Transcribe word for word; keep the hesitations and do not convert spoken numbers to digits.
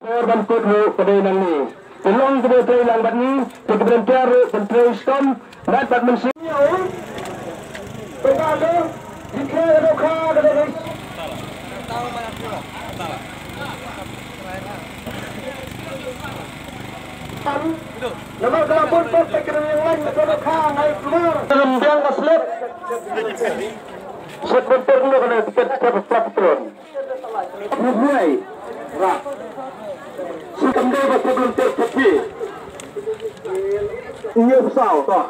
Por ban kut ruh ka dei nangne. Te long kaba trei lang bad ngi, te ki volunteer ruh kin trei shitom, bad bad mynsiem. Te ka dei, dikhe ka dohkha ka dei. Namar ka la bun bun te ka dei yang lain ka dohkha ngai kumar. Rim biang ka slip. Slip bun bun ka dei tiket ka dei slip bun. Hynrei, ra. Shu kam dei ba problem ter phi. Ngi u saw, to.